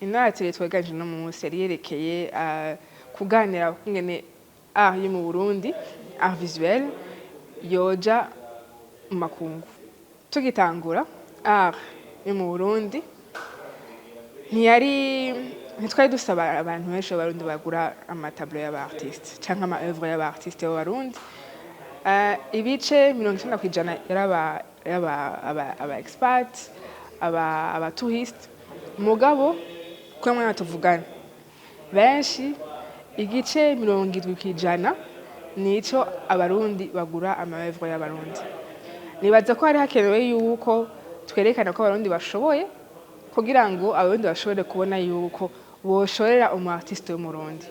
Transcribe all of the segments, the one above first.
Ino atelier twegereje uno munsi yari yerekeye kuganira kungene art yo mu Burundi, art visuel, yoja mu makungu. Tugitangura, art yo mu Burundi ntiyari, ntitwari dusaba abantu benshi b'Abarundi bagura ama tableaux y'aba artiste canke ama œuvre y'aba artiste b'Abarundi. Ibice 90% yari aba expat, aba touriste. Mugabo kuri mwanya tuvugana, benshi, igice 70% nico Abarundi bagura ama œuvre y'Abarundi. Nibaza ko hari hakenewe yuko twerekana ko Abarundi bashoboye, kugira ngo Abarundi bashobore kubona yuko boshorera umu artiste w'Umurundi.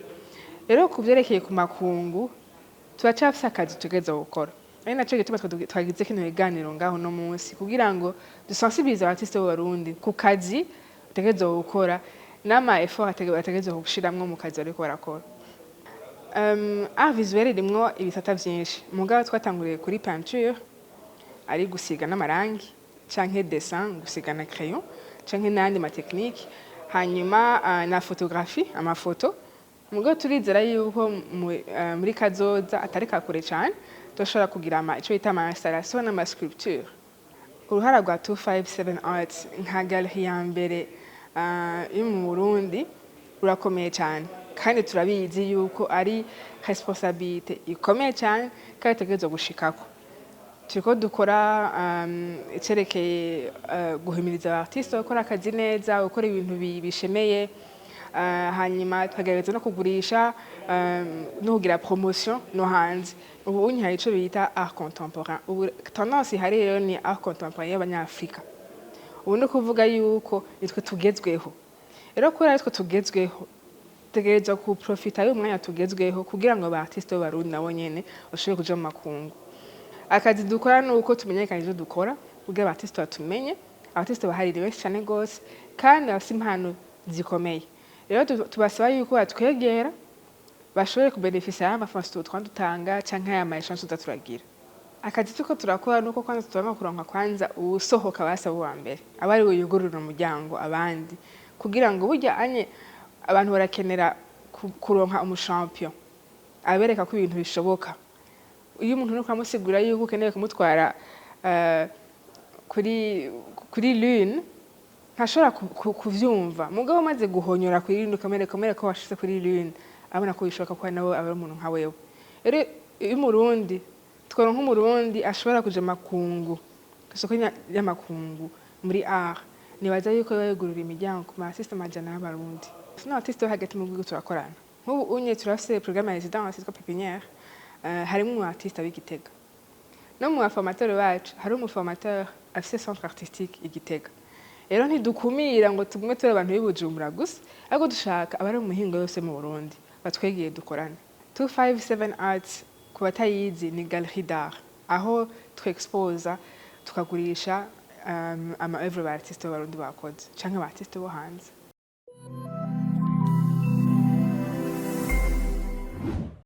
Rero ku vyerekeye ku makungu, turacafise akazi tutegerezwa gukora, ari naco gituma twagize kino kiganiro ngaho no munsi, kugira ngo dusensibilize aba artiste b'Abarundi ku kazi bategerezwa gukora n'ama effort bategerezwa gushiramwo mu kazi bariko barakora. Art visuel irimwo ibisata vyinshi, mugabo twatanguriye kuri peinture, ari gusiga n'amarangi, canke dessin, gusiga na crayon, canke n'ayandi ma technique, hanyuma na photographie, amafoto. Mugabo turizera yuko muri kazoza atari kakure cane dushobora kugira ico bita ama installation n'ama sculpture. Uruhara rwa 257 Arts nka galerie ya mbere yo mu Burundi rurakomeye cyane, kandi turabizi yuko ari responsabilité ikomeye cyane kandi tutegerezwa gushikako. Turiko dukora icerekeye guhimiriza aba artiste gukora akazi neza, gukora ibintu bishemeye, hanyuma tukagerageza no kugurisha, no kugira promotion no hanze. Ubu unye hari ico bita art contemporain. Ubu tendance ihari rero ni art contemporain y'Abanyafrika. Ubu ni ukuvuga yuko nitwe tugezweho. Rero kubera aritwe tugezweho, dutegerezwa kuprofita y'uwo mwanya tugezweho kugira ngo aba artiste b'Abarundi nabo nyene bashobore kuja mu makungu. Akazi dukora ni uko tumenyekana ivyo dukora kugira aba artiste batumenye. Aba artiste bahari ni benshi cane gose kandi bafise impano zikomeye. Rero tubasaba yuko batwegera, bashobore kubenefisia y'ama formations twama dutanga canke aya ma échange tuza turagira. Akazi turiko turakora nuko kwanza tubanza kuronka kwanza uwusohoka basaba uwa mbere, aba ariwe yugurura umuryango abandi, kugira ngo burya anye abantu barakenera kuronka umu champion abereka ko ibintu bishoboka. Iyo umuntu uriko uramusigurira yuko ukeneye kumutwara kuri lune, ntashobora kuvyumva. Mugabo umaze guhonyora kuri lune, ukamwereka ko washitse kuri lune, abona ko bishoboka ko nawe aba ari umuntu nka wewe. Rero iyo Umurundi, tworonka Umurundi ashobora kuja makungu, kw'isoko y'amakungu muri art, nibaza yuko yoba yugurura imiryango ku ma artiste amajana y'Abarundi. N'aba artiste bo hagati mu gihugu turakorana. Nk'ubu unye turafise programme ya résidence yitwa Pépinière, harimwo umu artiste w'i Gitega. No mu ba formateur bacu hari umu formateur afise centre artistique i Gitega. Rero ntidukumira ngo tugume turi abantu b'i Bujumbura gusa, ahubwo dushaka abari mu mihingo yose mu Burundi batwegeye dukorane. 257 Arts, ku batayizi, ni galerie d'art aho twexposa, tukagurisha ama œuvre ba artiste b'Abarundi bakoze canke aba artiste bo hanze.